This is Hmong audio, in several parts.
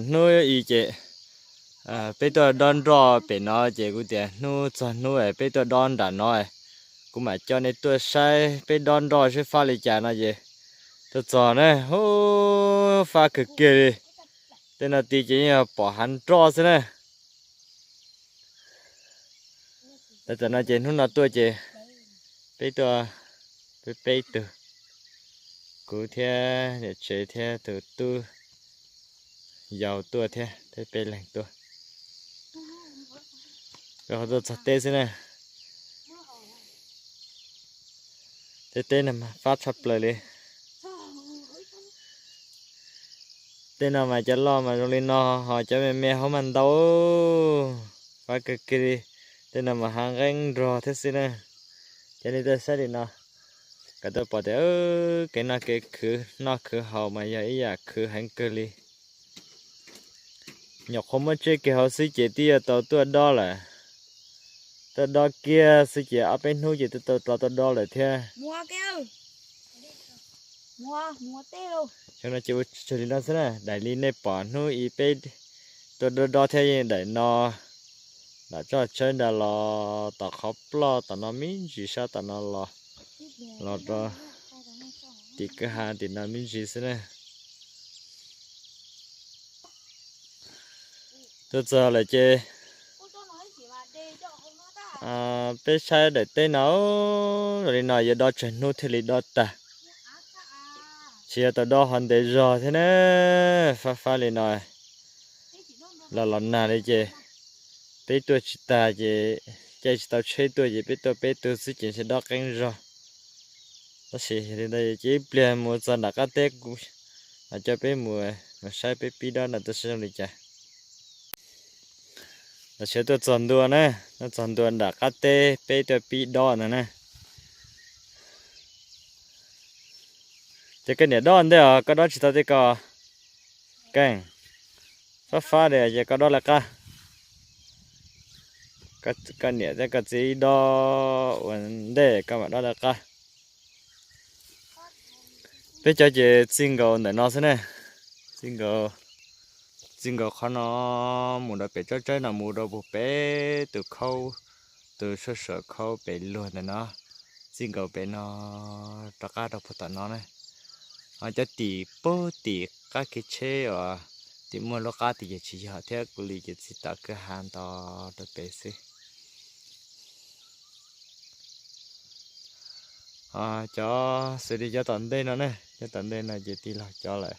Hnub i ces peb tuaj dob nroj pem no ces kuv tias hnub txog hnub peb tuaj dob nram no, kuv mam coj nej tuaj saib peb dob nroj seb fab li cas no ces tuaj txog na, hu, fab kawg kiag li. Tej no ti ces yeej yog pom hav nroj xwb na. Tam no ces hnub no tuaj ces peb tuaj, peb peb tug, kuv thiab niam tsev thiab tus tub yau tuaj thiab peb peb leeg tuaj. Rau qhov tuaj txog teb xwb na. Tej teb no mas fab tshaj plaws li. Tej no mas cov loj mas zoo li no, ho cov me me hauv mas ntau, fab kawg kiag li. Tej no mas hav nqeeb nrog thiab xwb na. Cov nej tuaj saib li no, kom tuaj pom tias kev noj kev khwv noj khwv haus mas yog ib yam khwv heev kawg li. Nyuam qhuav muab tseb kiag hauv xwb ces twb yuav tau tuaj dob lawm. Tuaj dob kiag xwb ces ob peb hnub ces twb tau los tuaj dob lawm thiab. Xyoo no ces ua tsawg li no xwb na, daim li nej pom hnub i peb tuaj dob dob thiab yeej daim no, nram tsob tsawb nrad los tom qhov ploj tom no me ntsis sab tom no los, los rau tim kwj ha tim no me ntsis xwb na. Tuaj txog lawm ces peb saib daim teb no, zoo li no yuav dob tsawg hnub thiaj li dob tag. Tsis yog tau dob ho ntev zog thiab na, fab fab li no. Los los nag li ces peb tuaj tsis tag ces caij tsis tau tsheb tuaj ces peb tuaj peb tug xwb ces ntshe dob qeeb zog. Tab sis yog li ntawd ces ib pliag mus txog nram qab teb kuv mam coj peb mus, mus saib peb pib dob nram tuaj saib zoo li cas. Los sis tuaj txog ntua na, tuaj txog ntua nram qab teb peb tuaj pib dob ntawd na. Ces koj niam dob ntej os, koj dob tsis tau tej ko. Keej, fab fab li ces koj dob lawv qab. Koj niam thiab koj txiv dob ua ntej, koj mam dob lawv qab. Peb cov ces txij nkaus ntawm no xwb ne, txij nkaus, txij nkaus qhov no mus rau pem tsob tsawb no mus rau puag pem tus khaub, tus sab saum khaub pem luag ntawm no, txij nkaus pem no rov qab rau puag tom no na. Ho cov tim puag tim qab kev tsheb uas tim muaj lub qab tim ces tsis yog thiab, kuv li ces txij tom kwj ha nto rau pem xwb. Cov xws li cov tom ntej no ne, cov tom ntej no ces tig los cov lawm.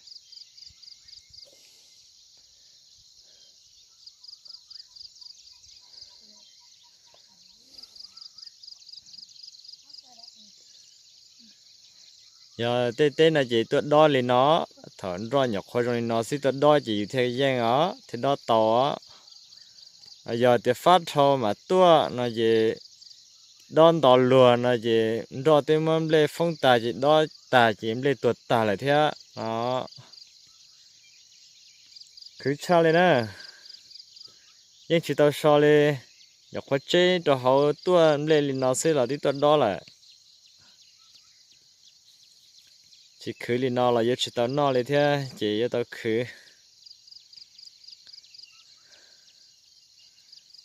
Yog tej teb no ces tuaj dob li no, thaum nroj nyuam qhuav zoo li no xwb tuaj dob ces yus thiaj yeej os, thiaj dob tau os. Yog tias fab dhau mas tuaj no ces dob nto luag no ces nroj twb muab nplej foob tag ces dob tag ces nplej tuag tag lawm thiab no. Khwv tshaj li na, yeej tsis tau so li. Nyuam qhuav tseb rau hauv tuaj nplej li no xwb los twb tuaj dob lawm. Tsis khwv li no los yuav tsis tau noj li thiab ces yuav tau khwv.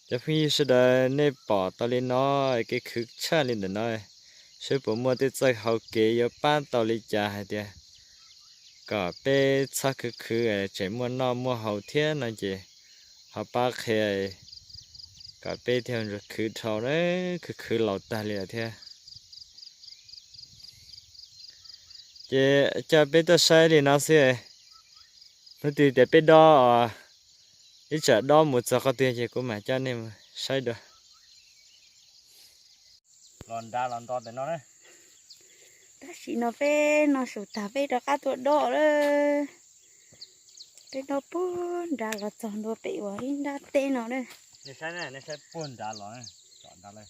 Cov phooj ywg sawv daws nej pom tau li no, kev khwv tshaj li ntawm no, seb puas muaj tej txoj hau kev yuav pab tau li cas hais tias kom peb txhob khwv khwv tseem muaj noj muaj haus thiab no ces ho pab qhia kom peb thiaj khwv dhau na, khwv khwv laus tag li lawm thiab. Ces coj peb tuaj saib li no xwb, hnub twg tias peb dob, ib tsam dob mus txog qhov twg ces kuv mam coj nej mus saib dua. Los nrad los nto ntawm no na. Tam sim no peb noj su tag peb rov qab tuaj dob lawm. Peb dob puag nrad los txog ntua pem uas ib nrab teb no na. Nej saib, nej saib puag nrad los, tom nrad lawm.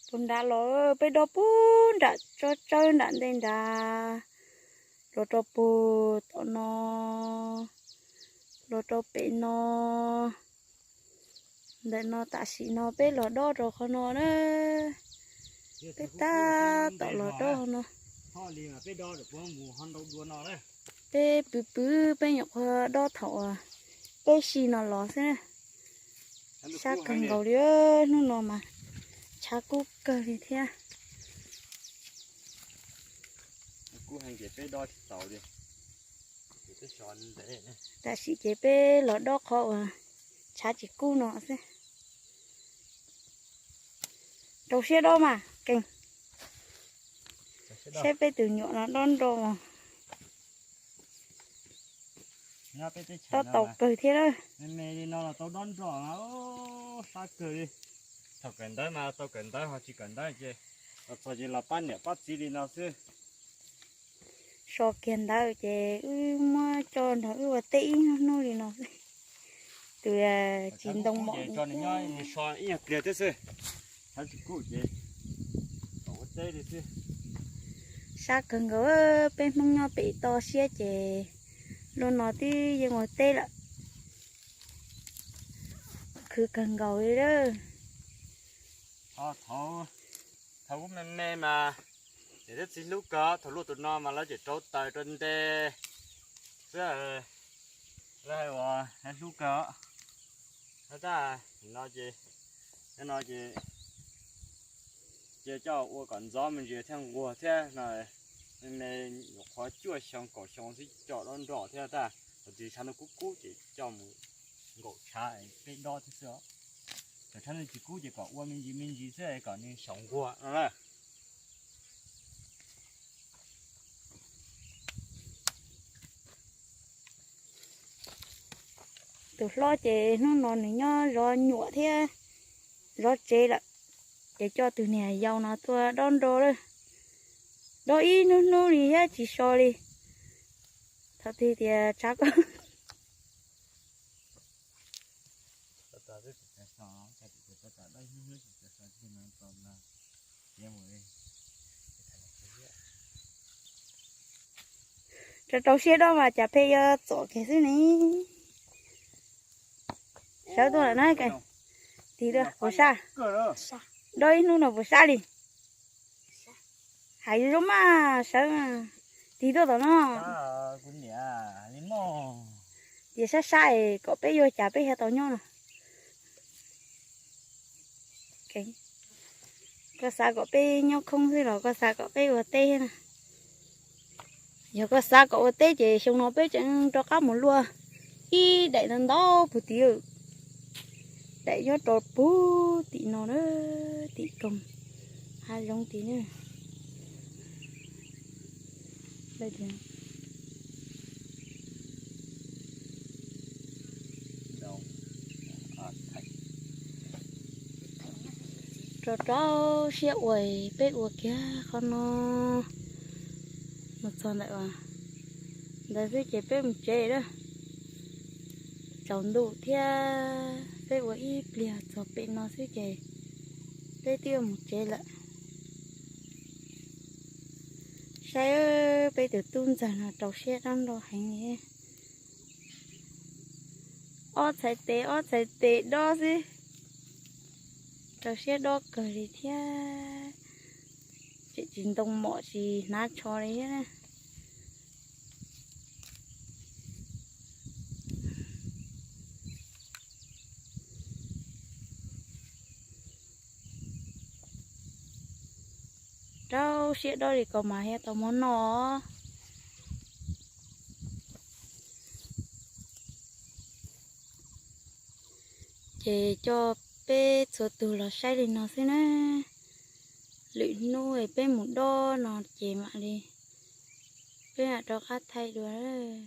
Puag nrad los, peb dob puag nram tsob tsawb nram ntej nrad, los rau puag tom no, los rau pem no. Ntawm no tam sim no peb los dob rau qhov no na. Peb tab tom los dob no. Peb pw pw peb nyuam qhuav dob thaum peb si no los xwb na. Sab kawg nkaus li, hnub no mas tshav kub kawg li thiab. Tam sim ces peb los dob qhov uas tshav tsis kub no xwb. Rau siab dob mas Kees, saib peb tus nyuam no dob nroj mas dob tau kawg thiab lawm. Me me li no los tau dob nroj, sab kawg li. Thaum kawm ntawv mas tau kawm ntawv, ho tsis kawm ntawv ces los txog ces los pab niam pab txiv li no xwb. So kiag ntawv ces wb muab coj nrog wb ua teb ib hnub hnub li no xwb. Tus tsis ntoo mom so ib nyuag pliag thiab xwb. Thaum tsis kub ces kom ua teb li xwb. Sab kawg nkaus, peb Hmoob nyob pem toj siab ces lub no twb yeej ua teb lawm. Khwv kawg nkaus li lawm. Thaum ub me me mas niam thiab txiv hlub kawg, thaum luaj tus no mas lawv tseem rauv taws rau nte xwb. Lawv hais uas hlub kawg. Tab no ces, no ces cia coj ua kom ntxov me ntsis thiaj nquag thiab no. Me me nyuam qhuav cuaj xyoo kaum xyoo xwb coj dob nroj thiab tab. Thaum twg tshav ntuj kub kub ces coj mus nkaum tshav peb dob thiab xwb os. Thaum tshav ntuj tsis kub ces kom ua me ntsis me ntsis xwb kom nws xyaum nquag no na. Tus hlob ces hnub no nws nyob zov nyuam thiab zov tsev lawm, ces coj tus niam yau no tuaj dob nroj lawm. Dob ib hnub hnub li thiab tsis so li. Thaum twg tias tshav kub Rau rau siab dob mas cas pheej yuav txom kiag xwb ne. Sawv tuaj lawm na. Tig puas sab? Dob ib hnub no puas sab li? Hais zoo maj sawv. Tig tuaj tom no. Tias sab sab es kom peb yuav cas peb thiaj tau nyob no. Koj xav kom peb nyob khoob xwb los koj xav kom peb ua teb thiab na? Yog koj xav kom ua teb ces xyoo no peb tseem rov qab mus luaj ib daim ntau ntau puag tim. Daim nyob rau puag tim no na, tim koog hav zoov tim na. Rau rau siab ua, peb ua kiag qhov no mus txog ntawm ntawd xwb ces peb mus tsev lawm. Tsaus ntuj thiab, peb ua ib pliag txog pem no xwb ces peb twb yuav mus tsev lawm. Saib peb tus tub ntxawg no rau siab dob nroj heev li. Ob txhais tes ob txhais tes dob xwb, rau siab dob kawg li thiab. Tseem tsis ntoo mom tsis hnav tsho li thiab na. Rau siab dob li ko mas thiaj tau mov noj. Ces coj peb txhua tus los saib li no xwb na. Lwm hnub peb mus dob no ces mam li peb mam rov qab thaij dua lawm.